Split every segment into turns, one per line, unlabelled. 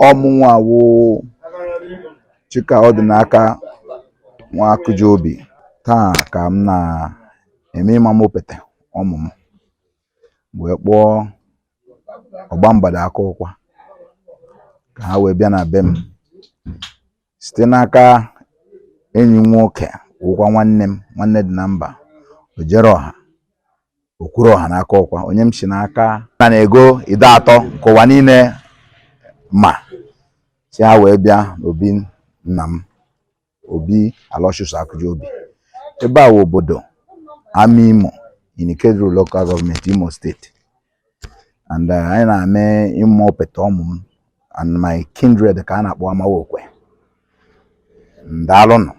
Ọmụnwa wụ Chika Ọdịnaka nwa Akụjiobi. Taa ka m na-eme ịma m opete ụmụ m wee kpọọ ọgba mgbada aka ụkwa ka ha wee bịa na be m site n'aka enyi m nwoke wụkwa nwanne m, nwanne dị na mba, ojere ọha okwuru ọha n'aka ọkwa, onye m si n'aka na na-ego ide atọ nke ụwa niile ma si ha wee bịa n'obi nna m, Obi Aloysius Akụjiobi. Ebe a wụ obodo Amaimo in Ikeduru Local Government, Imo State. And anyị na-eme ịma opete ụmụ m and my kindred ka a na-akpọ Amawokwe. Ndaalụnụ.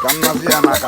Ka m nazi ya n'aka.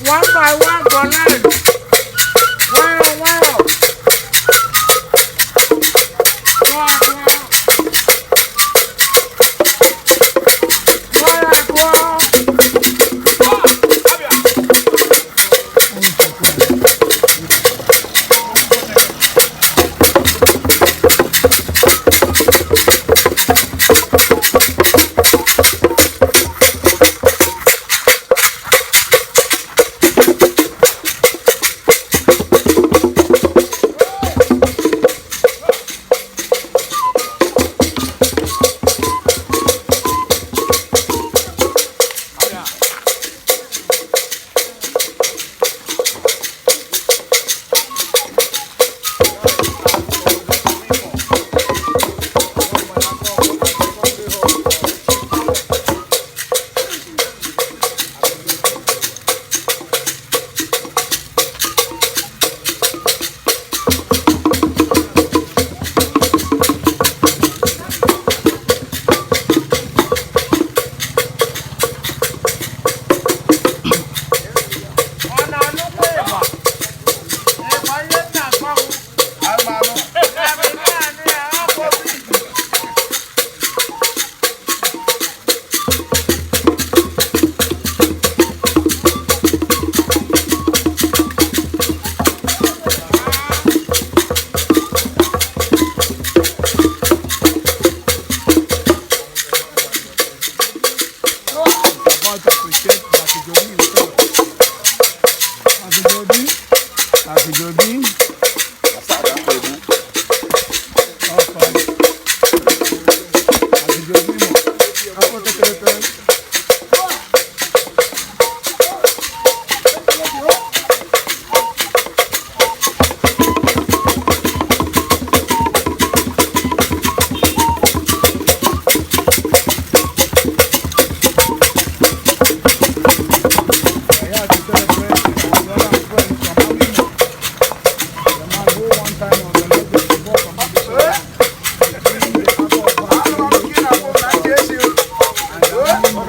One by one for nine. Wow, wow. Wow, wow. Wow, wow. Ọ na-anụkwa ịgba? Ịgba ihe m na-agwa gị. Ebe ị na-anụ ya, ọ bụ obi.
About to appreciate Akijobi himself. Akijobi, Akijobi. Ọfà. Akijobi mọ̀. Afọ kékeré tẹ́. We are here to celebrate our brother and friend from Amimo. The man who one time organized the football competition between the Akwa Ọba and the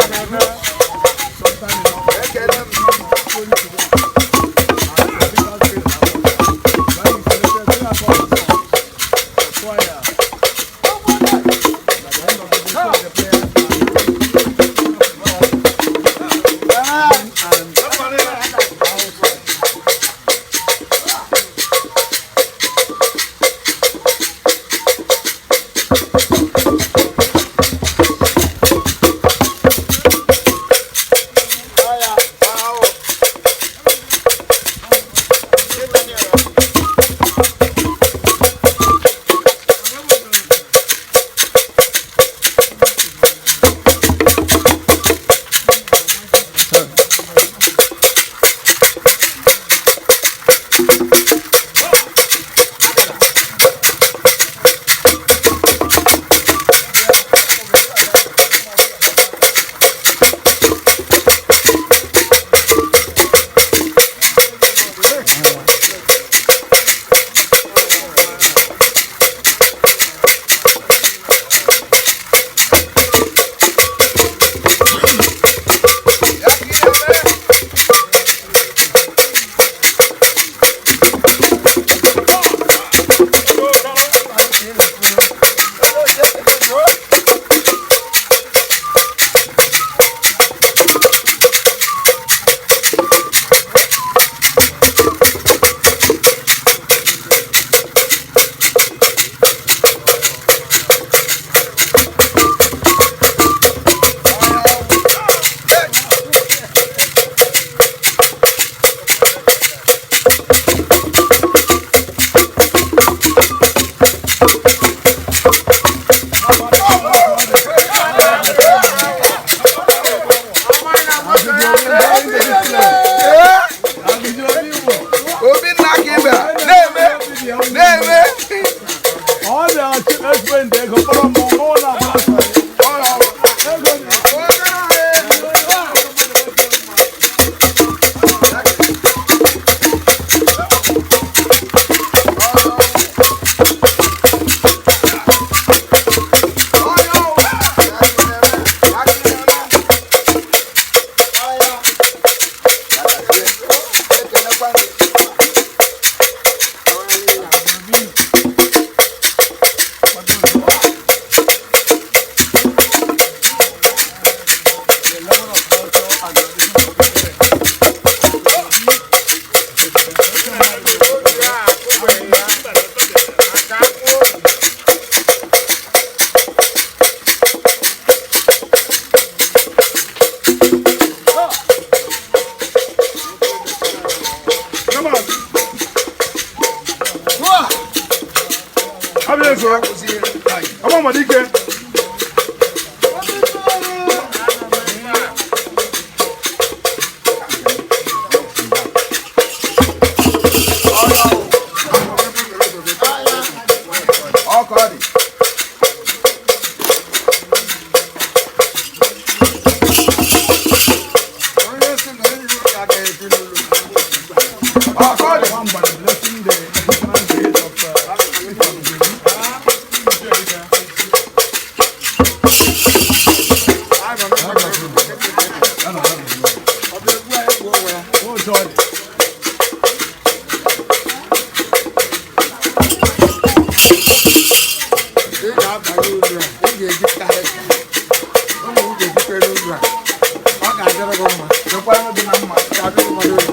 program. Ọ ga-adịrị gị mma.
Dịkwara gị na mma.
Ga-adịrị gị mma.